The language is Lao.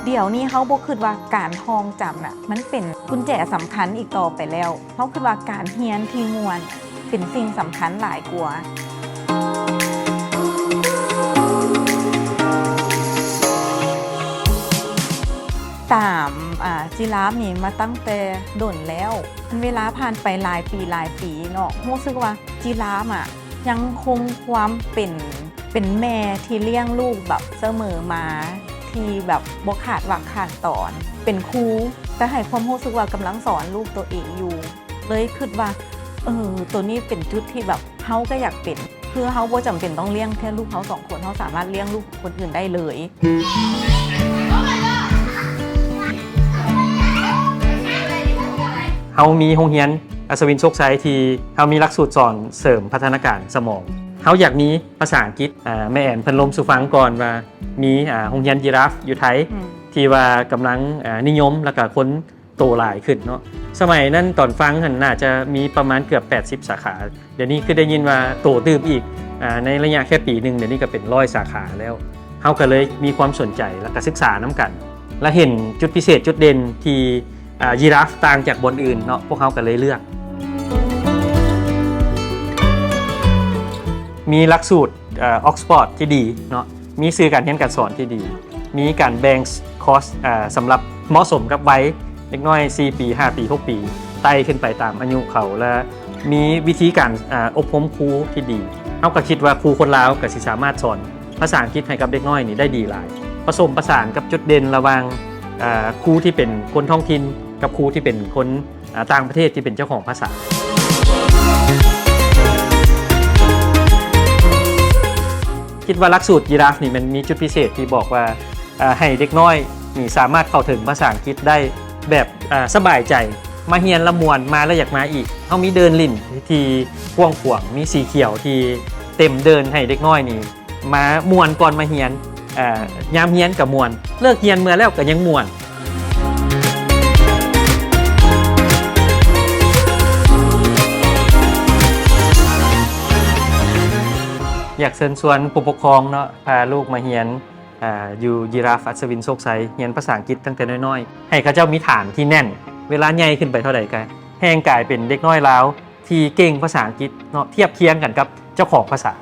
ດຽວນີ້ເຮົາບໍ່ຄິດວ່າການທ່ອງຈຳນະ ມັນເປັນກຸນແຈສຳຄັນອີກຕໍ່ໄປແລ້ວ. ເຮົາຄິດວ່າການຮຽນທີ່ມ່ວນເປັນສິ່ງສຳຄັນຫຼາຍກວ່າ. ຕາມ ອ່າ Giraffe ນີ້ມາຕັ້ງແຕ່ດົນແລ້ວ. ເວລາຜ່ານໄປຫຼາຍປີຫຼາຍປີເນາະ, ຮູ້ສຶກວ່າ Giraffe ອະ ຍັງຄົງຄວາມເປັນ ເປັນແມ່ທີ່ລ້ຽງລູກແບບສະເໝີມາ ທີ່ແບບບໍ່ຂາດວັກຂາດຕອນ, ເປັນຄູ ແຕ່ໃຫ້ຄວາມຮູ້ສຶກວ່າກຳລັງສອນລູກໂຕເອງຢູ່. ເລີຍຄິດວ່າ ເອີ ໂຕນີ້ເປັນຈຸດທີ່ແບບເຮົາກໍຢາກເປັນ, ຄືເຮົາບໍ່ຈຳເປັນຕ້ອງລ້ຽງແຄ່ລູກເຮົາສອງຄົນ, ເຮົາສາມາດລ້ຽງລູກຄົນອື່ນໄດ້ເລີຍ. ເຮົາມີໂຮງຮຽນອັດສະວິນໂຊກໄຊ ທີ່ເຮົາມີຫຼັກສູດສອນເສີມພັດທະນາການສະໝອງ. ເຮົາຢາກມີພາສາອັງກິດ, ອາ ແມ່ແອນເພິ່ນລົມສູ່ຟັງກ່ອນວ່າມີ ອາ ໂຮງຮຽນ Giraffe ຢູ່ໄທ ອືມ ທີ່ວ່າກຳລັງ ອາ ນິຍົມ ແລ້ວກະຄົນໂຕຫຼາຍຂຶ້ນເນາະ. ສະໄໝນັ້ນຕອນຟັງຫັ້ນໜ້າຈະມີປະມານເກືອບແປດສິບສາຂາ, ດຽວນີ້ຄືໄດ້ຍິນວ່າໂຕຕື່ມອີກ ອາ ໃນໄລຍະແຄ່ປີໜຶ່ງ ດຽວນີ້ກໍເປັນຮ້ອຍສາຂາແລ້ວ. ເຮົາກໍເລີຍມີຄວາມສົນໃຈ ແລ້ວກໍສຶກສານຳກັນ ແລະ ເຫັນຈຸດພິເສດຈຸດເດັ່ນທີ່ ອາ Giraffe ຕ່າງຈາກບ່ອນອື່ນເນາະ, ພວກເຮົາກໍເລີຍເລືອກ. ມີຫຼັກສູດ ເອີ Oxford ທີ່ດີເນາະ, ມີສື່ການຮຽນການສອນທີ່ດີ, ມີການແບ່ງຄອສ ເອີ ສຳລັບເໝາະສົມກັບໄວເດັກນ້ອຍສີ່ປີ ຫ້າປີ ຫົກປີ ໄຕ່ຂຶ້ນໄປຕາມອາຍຸເຂົາ ແລະ ມີວິທີການ ອາ ອົບຮົມຄູທີ່ດີ. ເຮົາກໍຄິດວ່າຄູຄົນລາວກໍຊິສາມາດສອນພາສາອັງກິດໃຫ້ກັບເດັກນ້ອຍນີ້ໄດ້ດີຫຼາຍ, ປະສົມປະສານກັບຈຸດເດັ່ນລະຫວ່າງ ອາ ຄູທີ່ເປັນຄົນທ້ອງຖິ່ນກັບຄູທີ່ເປັນຄົນ ອາ ຕ່າງປະເທດທີ່ເປັນເຈົ້າຂອງພາສາ. ຄິດວ່າຫຼັກສູດ Giraffe ນີ້ມັນມີຈຸດພິເສດທີ່ບອກວ່າ ອາ ໃຫ້ເດັກນ້ອຍນີ້ສາມາດເຂົ້າເຖິງພາສາອັງກິດໄດ້ແບບ ອາ ສະບາຍໃຈ, ມາຮຽນລະມ່ວນ, ມາແລ້ວຢາກມາອີກ. ເຮົາມີເດີ່ນຫຼິ້ນທີ່ກວ້າງຂວາງ, ມີສີຂຽວທີ່ເຕັມເດີ່ນໃຫ້ເດັກນ້ອຍນີ້ ມາມ່ວນກ່ອນມາຮຽນ, ເອີ ຍາມຮຽນກໍມ່ວນ, ເລີກຮຽນເມືອແລ້ວກໍຍັງມ່ວນ. ຢາກເຊີນຊວນຜູ້ປົກຄອງເນາະ ພາລູກມາຮຽນ ອາ ຢູ່ Giraffe ອັດສະວິນໂຊກໄຊ, ຮຽນພາສາອັງກິດຕັ້ງແຕ່ນ້ອຍໆ ໃຫ້ເຂົາເຈົ້າມີຖານທີ່ແໜ້ນ, ເວລາໃຫຍ່ຂຶ້ນໄປເທົ່າໃດກໍແຮ່ງກາຍເປັນເດັກນ້ອຍລາວ ທີ່ເກັ່ງພາສາອັງກິດເນາະ, ທຽບຄຽງກັນກັບເຈົ້າຂອງພາສາ.